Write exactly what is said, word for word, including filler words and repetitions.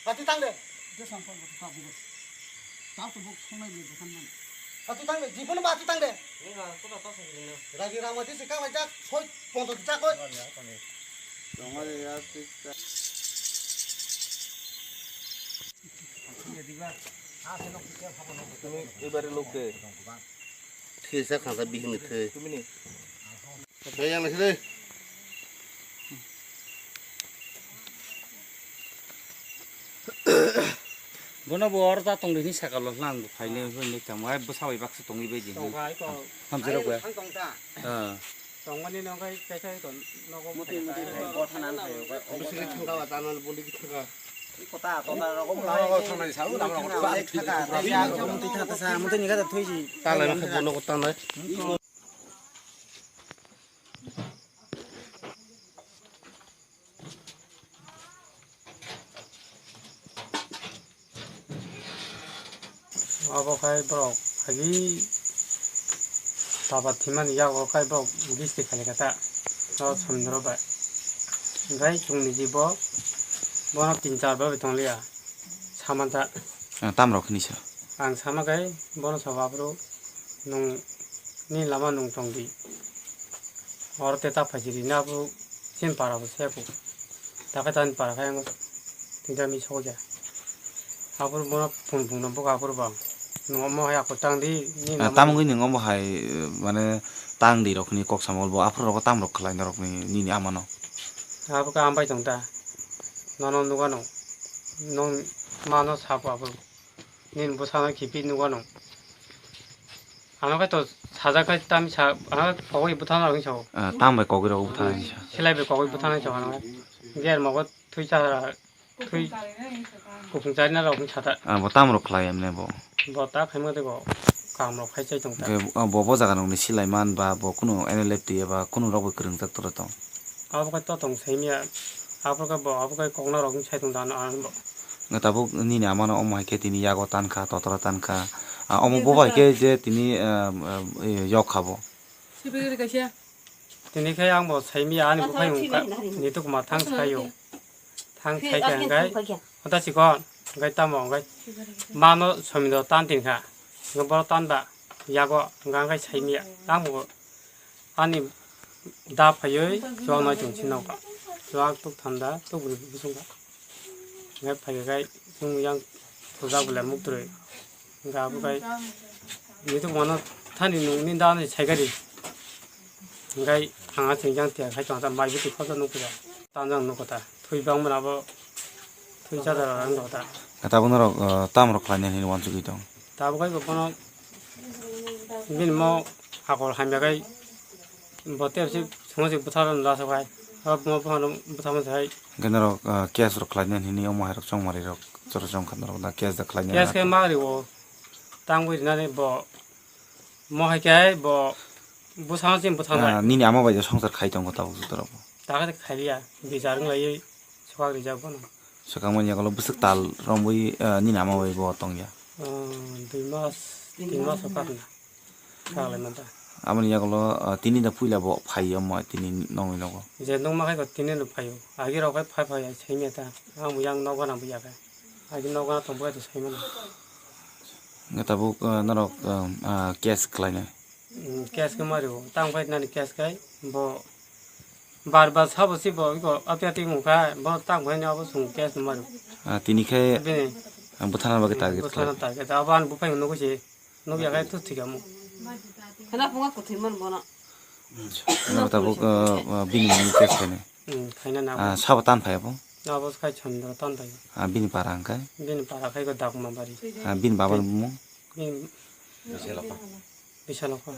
Ati tang de. Ati tang de. Jibono ba ati tang de. Raji rama di sikang aja soi ponto di cakoi. Ibari loke. Thisa khasa bihini thai. Thai yang nasi deh. Bono bo oro ta tong rini saka lo lang bo phaile bo ni tamo ai bwsa bai baksa tongwi bai di. Tongkha ai ko. Hamjero ko. Ang tong ta. Ah. Tongmani nong kai kaisa ko nogo. Muti muti bo thanan phaio. Bisi ke thangka ba tanan bundi ke thangka. Kota to na rogo. Nogo thangnai sa u nang rogo. Muti thata sa muti ni kata thui si. Ta lai ma khe bono ko ta nai. Obo khai borok agi taba thimani yago khai borok gisti khalikha ta o somdoro bai. Hwnkhe chwngni jibo bono tin char bai tongliya samanta. Tamrok hinwi sa. Ang sama khai bono sabo aphuru nwng nini lama nwng tongdi. Oro te ta phaisiri na aphuru. Chini para bo se ku. Dakai tani para khe ang tingta mi sokya. Aphuru bono phung phung no buka aphuru bang. Nwng omo hai ako tang di ni. Ah, lama. Tamungwi nwng omo hai, eh, mane tang di rok ni kok samol bo aphuru rok tam rok khlai norok ni nini ama no. Abo ka ambai tong ta. Nono nuga no. Nong mano sabo aphuru. Nini bwsano kiphilwi nukgo nwng. Ano khe to sajak khe tamo sa, ano khe kogwi bwthana rok hinwi sao. Ah, tamo bai kogwi rok bwthana hinwi sa. Silai bai kogwi bwthana hinwi sao ano khe. Ger mogo thwi cha, thwi kupung charina rok hinwi sata. Ah, bo tamo rok khlai emne bo. Bo ta khaima tei bo kam rok khai chai tong ta. Hwnkhe, ah, bo, bo jaga nokni silai man ba bo kunu N L F T eba kunu rok bai kwrwngjak toro tong. Abo khe to tong saimya, abo khe bo, abo khe kokna rok hinwi sai tong ta ano, ano bo. Nga tabuk nini ama no omo hai khe tini yago tan kha, totoro tan kha. Ah, omo bo bai khe je tini, ah, ah, eh, yok kha bo. Tini khe ang bo saimya ani bukhai wngkha, nituk ma thang saio. Thang sai khe hwnkhe, hota chikon, hwnkhe tamo hwnkhe mano somido tan tin kha. Hwnkhe boro tan ba yago, hwnkhe ang khe saimya. Ang bo Ani da phaiwi chuak nai tong si nokha. Chuak tuk thanda tuk bwrwi bising kha. Hwnkhe phai khe chwng yang thujak belai muk twrwi. Hwnkhe abo khai nini tuk mano thani nungni da ni sai gari. Hwnkhe ang a chwng yang tiya khai tong ta mai bwtwi khorsa nukha. Tanjak nukha ta. Thwi bangmani abo thwi chadar rang nukha ta. Tabuk norok, uh, tam rok khlainai hinwi uansugwi tong. Tabuk khai bo bono bini mo akol hamya khai bo tei si swngo si bwthar no lasa khai. Abo mo bono bwthar mo sai. Hwnkhe norok, ah, case rok khlainani hinwi omo hai rok chongmari rok choro chong kha norok da case da khlainani. Case khe ma ri o tangwi rinani bo mo hai khe bo bwsano chini bwthar nai. Ah, nini ama bai je songsar khai tongo tabuk joto rok bo. Ta khe khai liya bichar wng lai. Swkang rijak bono. Swkang mani yagulo bwswk tal romwi, ah, nini ama bai bo tongya. Ah, dui mas, tin mas o kakna. Kaglai manta. Aboni yagulo, ah, tini da puila bo phai omo tini nongni nogo. Je nongma khai ko tini no phaio. Agi rok khai phai phai sai meta. Ang bo yang nogo na bo ya khai. Agi nogo na tong bo to sai mano. Nga tabuk, ah, norok, ah, ah, case khlainai. Mm, case khe ma rio, tang phai nani case khai, bo bar bar sabo si bo, iko api api wngkha, bo tang phai ni abo sung case ma rio. Ah, tini khe bini, ah, bwthana bagwi target bwthana khlai. Target, abo ani buphai nukgo si, nukya khai thu thikamo. Khana phunga kuthwi man bono. Ano tabuk, ah, ah, bini nini case khainai. Mm, khaina na. Ah, sabo tan phai abo? Abo khai Chandra tan phai. Ah, bini para hwnkhe? Bini para khai ko Dakma bari. Ah, bini baba ni bumung? Bini Bisalokha. Bisalokha.